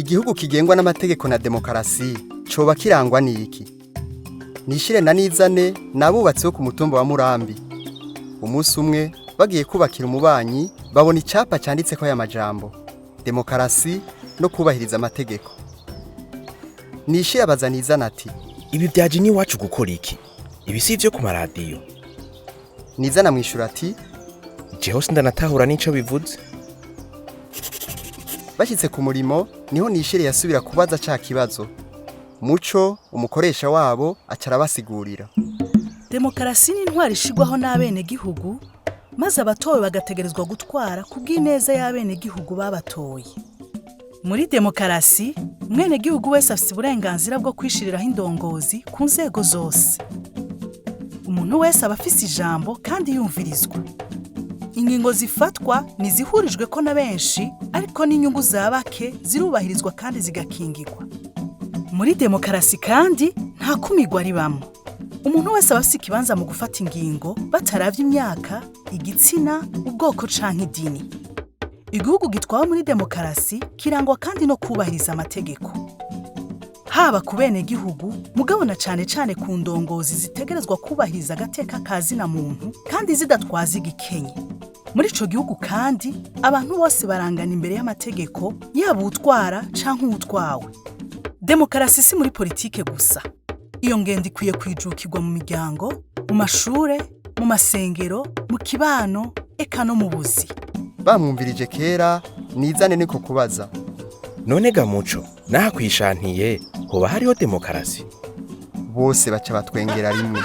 Igihugu kigengwa n'amategeko na demokarasi coba kirangwa n'iki? Nishire na Nizane n'abubatsi bo ku mutumba wa Murambi. Umunsi umwe bagiye kubakira umubanyi, babona icapa canditseko aya majambo: demokarasi no kubahiriza amategeko. Nishire abaza Nizane ati: Ibi byaje n'iwacu gukora iki? Ibi si ivyo ku maradiyo? Nizane amwishura ati: Jeho sindanatahura n'ico bivuze. Bashyitse ku murimo niho Nishire yasubira kubaza ca kibazo. Muco, umukoresha wabo, aca arabasigurira. Demokarasi ni intwaro ishigwaho n'abenegihugu, maze abatowe bagategerezwa gutwara ku bw'ineza y'abenegihugu babatoye. Muri demokarasi, umwenegihugu wese afise uburenganzira bwo kwishiriraho indongozi ku nzego zose. Umuntu wese aba afise ijambo kandi yumvirizwa. Ingingo zifatwa ntizihurijwe ko na benshi, ariko n'inyungu za bake zirubahirizwa kandi zigakingirwa. Muri demokarasi kandi nta kumirwa ribamwo. Umuntu wese aba afise ikibanza mu gufata ingingo bataravye imyaka, igitsina, ubwoko canke idini. Igihugu gitwawe muri demokarasi kirangwa kandi no kubahiriza amategeko, haba ku benegihugu, mugabo na cane cane ku ndongozi zitegerezwa kubahiriza agateka ka zina muntu kandi zidatwaza igikenye. Muri ico gihugu kandi abantu bose barangana imbere y'amategeko, yaba uwutwara canke uwutwawe. Demokarasi si muri politike gusa. Iyo ngendo ikwiye kwijukirwa mu miryango, mu mashure, mu masengero, mu kibano, eka no mu buzi. Bamwumvirije kera, Nizane niko kubaza: None ga Muco, naha kwishantiye hoba hariho demokarasi? Bose baca batwengera rimwe.